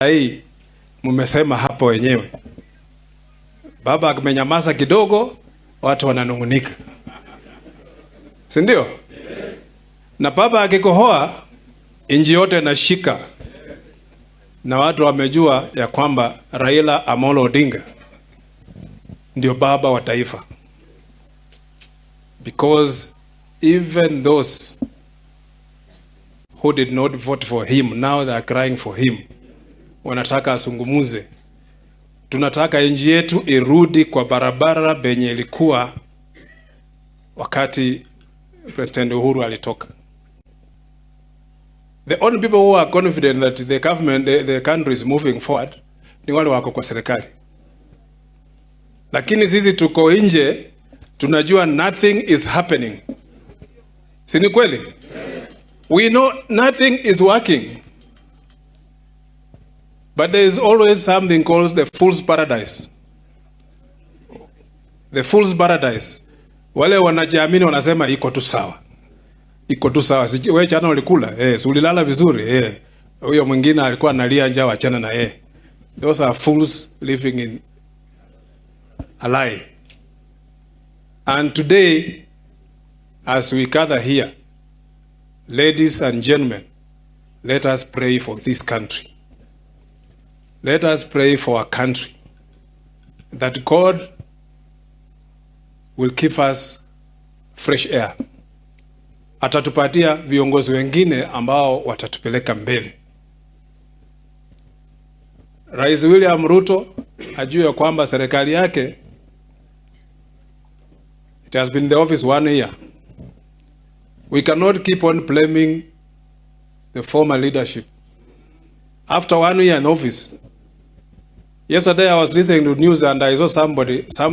Hii mmesema hapo wenyewe, baba amenyamaza kidogo, watu wananung'unika, si ndio? Na baba akikohoa, nchi yote inashika, na watu wamejua ya kwamba Raila Amolo Odinga ndio baba wa taifa, because even those who did not vote for him, now they are crying for him. Wanataka azungumuze. Tunataka nchi yetu irudi kwa barabara benye ilikuwa wakati President Uhuru alitoka. The only people who are confident that the government, the country is moving forward ni wale wako kwa serikali, lakini sisi tuko nje, tunajua nothing is happening. Si ni kweli? We know nothing is working. But there is always something called the fool's paradise. The fool's paradise. Wale wanajiamini wanasema iko tu sawa. Iko tu sawa. Si wewe jana ulikula? Eh, si ulilala vizuri? Eh. Huyo mwingine alikuwa analia njaa, wachana na yeye. Those are fools living in a lie. And today, as we gather here, ladies and gentlemen, let us pray for this country. Let us pray for our country, that God will give us fresh air. Atatupatia viongozi wengine ambao watatupeleka mbele. Rais William Ruto ajue kwamba serikali yake, it has been in the office one year. We cannot keep on blaming the former leadership after one year in office. Yesterday I was listening to news and I saw somebody, some